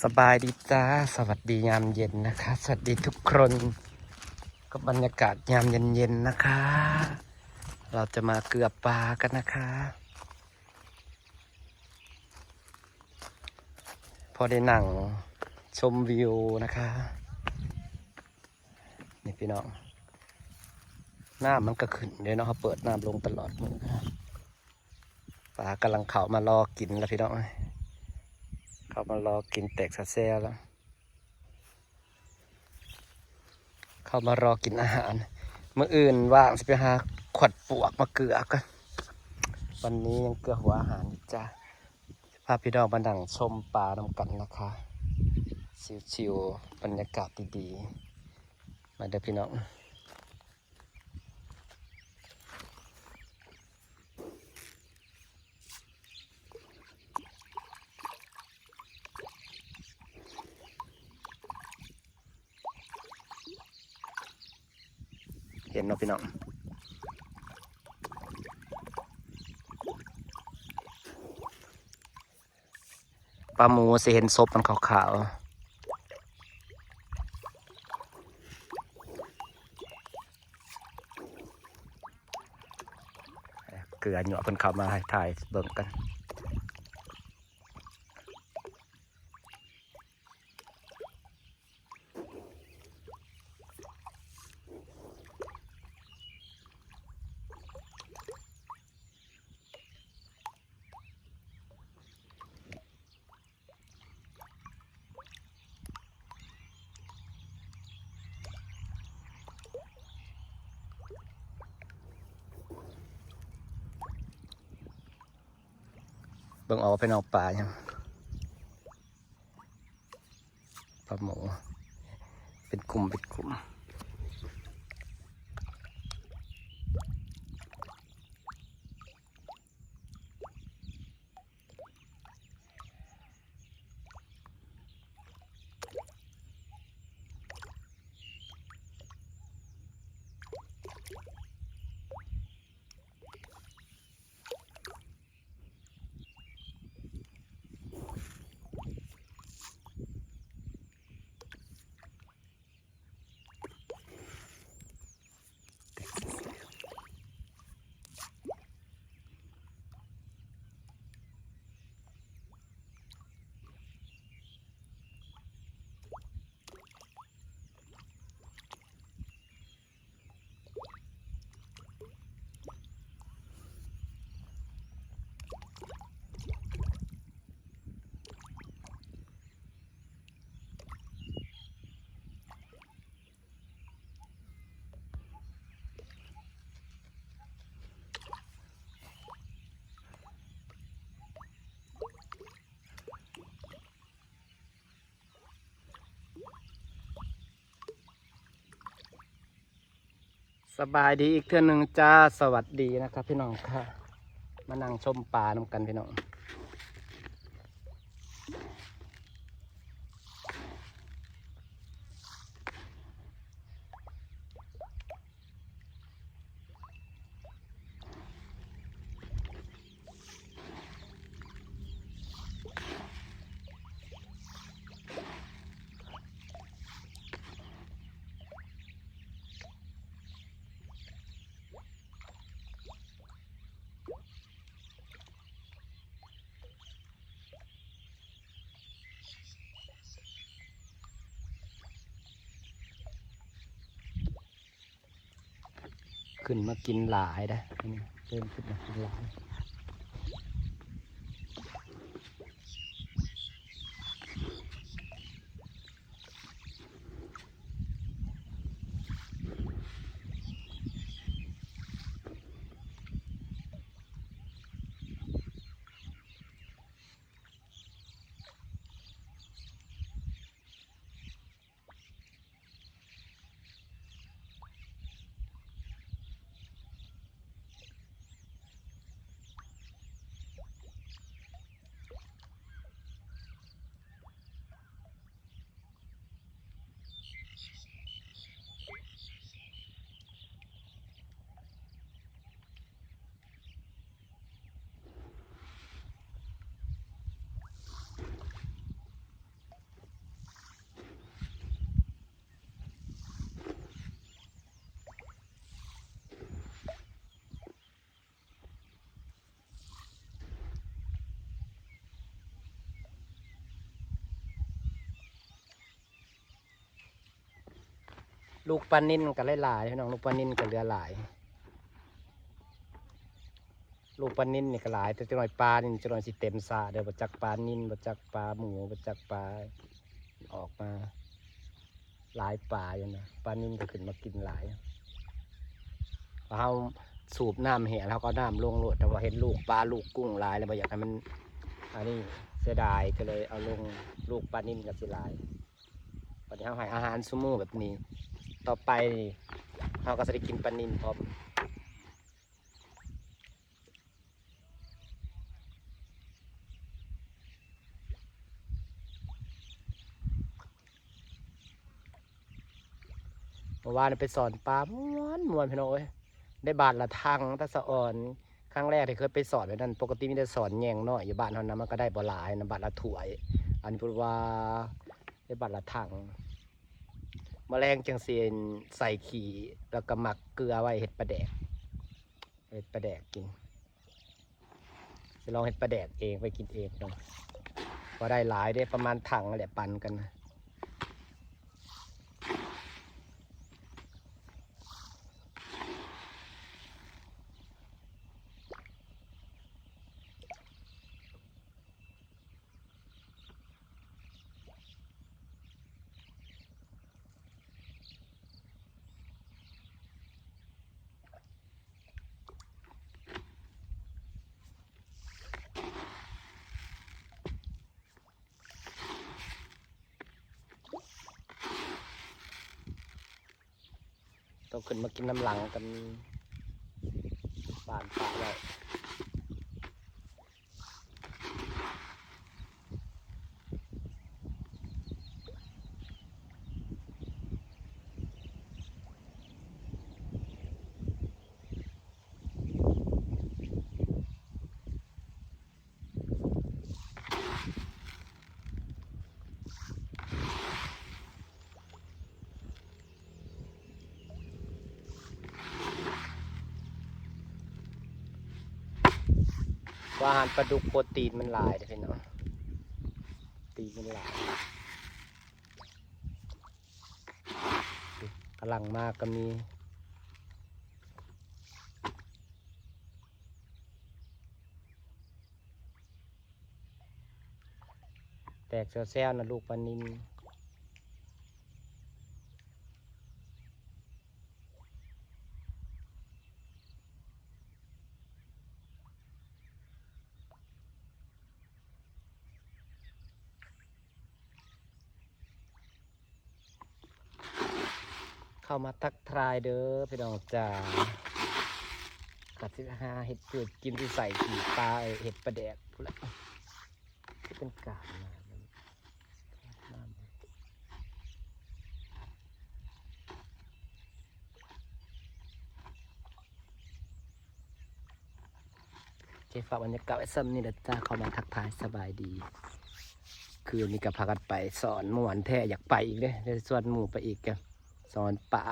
ສະບາຍດີຈ້າ ສະຫວັດດີຍາມເຢັນນະຄະ ສະຫວັດດີທຸກຄົນ ກັບບັນຍາກາດຍາມເຢັນໆ ນະຄະ ເຮົາຈະມາເກືອປາກັນນະຄະ ພໍໄດ້ນັ່ງຊົມວິວນະຄະ ນີ້ພີ່ນ້ອງ ນ້ຳມັນກະຂຶ້ນເດ້ເນາະ ເຮົາເປີດນ້ຳລົງຕະຫຼອດມື້ນະ ປາກຳລັງເຂົ້າມາລໍກິນລະພີ່ນ້ອງເອີຍ ເຂົ້າມາລໍກິນແຕກສະແຊວລະ ເຂົ້າມາລໍກິນອາຫານ ມື້ອື່ນວ່າງຊິໄປຫາຂວັດປວກມາເກືອກ່ອນ ວັນນີ້ຍັງເກືອຫົວອາຫານຢູ່ຈ້າ ພາພີ່ນ້ອງມານັ່ງຊົມປານຳກັນນະຄະ ຊິວໆ ບັນຍາກາດດີໆ ມາເດີພີ່ນ້ອງ. ເຫັນເນາະພີ່ນ້ອງ ປາໝູຊິເຫັນສົບມັນຂາວໆ ເກືອຍົວະເພິ່ນເຂົ້າມາໃຫ້ຖ່າຍເບິ່ງກັນ. ເບິ່ງອອກວ່າເປັນອອກປາຫຍັງ ປາໝູ ເປັນກຸ່ມ ເປັນກຸ່ມ.ສະບາຍດີອີກເທື່ອໜຶ່ງຈ້າ ສະຫວັດດີນະຄະພີ່ນ້ອງຄະ ມານັ່ງຊົມປານຳກັນພີ່ນ້ອງ. ຂຶ້ນມາກິນຫຼາຍເດ້ ເລີ່ມຂຶ້ນມາກິນຫຼາຍ. ເ ລູກປານິນກໍຫຼາຍໆ ພີ່ນ້ອງ, ລູກປານິນກໍເຫຼືອຫຼາຍ. ລູກປານິນນີ້ກໍຫຼາຍ, ແຕ່ຈັກໜ່ອຍປານີ້ ຈັກໜ່ອຍຊິເຕັມສະເດີ້. ບໍ່ຈັກປານິນ ບໍ່ຈັກປາໝູ ບໍ່ຈັກປາ ອອກມາຫຼາຍປາຢູ່ນະ. ປານິນກໍຂຶ້ນມາກິນຫຼາຍ. ເຮົາສູບນ້ຳແຫ້ງ ເຮົາກໍເອົານ້ຳລົງໂລດ, ແຕ່ວ່າເຫັນລູກປາລູກກຸ້ງຫຼາຍແລ້ວ ບໍ່ຢາກໃຫ້ມັນ ອັນນີ້ ເສຍດາຍ, ກໍເລີຍເອົາລົງ. ລູກປານິນກໍຊິຫຼາຍ. ບັດນີ້ເຮົາໃຫ້ອາຫານຊຸມື້ແບບນີ້, ຕໍ່ໄປນີ້ເຮົາກໍຈະໄດ້ກິນປານິນພ້ອມ. ເມື່ອວານໄປສອນປາມ່ວນໆ ພີ່ນ້ອງເອີຍ, ໄດ້ບາດລະຖັງ. ຕາສະອອນ ຄັ້ງແລກທີ່ເຄີຍໄປສອນແບບນັ້ນ, ປົກກະຕິມີແຕ່ສອນແຍງນ້ອຍຢູ່ບ້ານເຮົານະ, ມັນກໍໄດ້ບໍ່ຫຼາຍນະ, ບາດລະຖ້ວຍ. ອັນນີ້ເພິ່ນວ່າໄດ້ບາດລະຖັງ. ມື້ແລງຈັ່ງຊິໃສ່ຂີ້ ແລ້ວກໍໝັກເກືອໄວ້ເຮັດປາແດກ, ເຮັດປາແດກກິນ. ຊິລອງເຮັດປາແດກເອງ ໄວ້ກິນເອງເນາະ. ບໍ່ໄດ້ຫຼາຍເດ້, ປະມານຖັງນັ້ນແຫຼະ, ປັນກັນ. ຕ້ອງຂຶ້ນມາກິນນຳຫຼັງກັນ, ບານປະໄວ້. ວ່າອາຫານປາດຸກໂປຣຕີນມັນຫຼາຍເດ້ພີ່ນ້ອງ, ໂປຣຕີນມັນຫຼາຍ. ກຳລັງມາກໍມີ. ແຕກແຊວໆນະລູກປານິນ. ເຂົ້າມາທັກທາຍເດີພີ່ນ້ອງຈ໋າ, ກະຊິຫາເຮັດຢູ່ເຮັດກິນ ຊິໃສ່ຂີ້ປາເຮັດປາແດກພຸ້ນລະ. ຄືເປັນການງານ. ໂອເຄ ຝາກບັນຍາກາດໄວ້ສ່ຳນີ້ແຫຼະຈ້າ, ເຂົ້າມາທັກທາຍສະບາຍດີ. ຄືນນີ້ກໍພາກັນໄປສອນ, ມ່ວນແທ້, ຢາກໄປອີກເດ້, ໄດ້ຊວນໝູ່ໄປອີກ, ສອນປາ.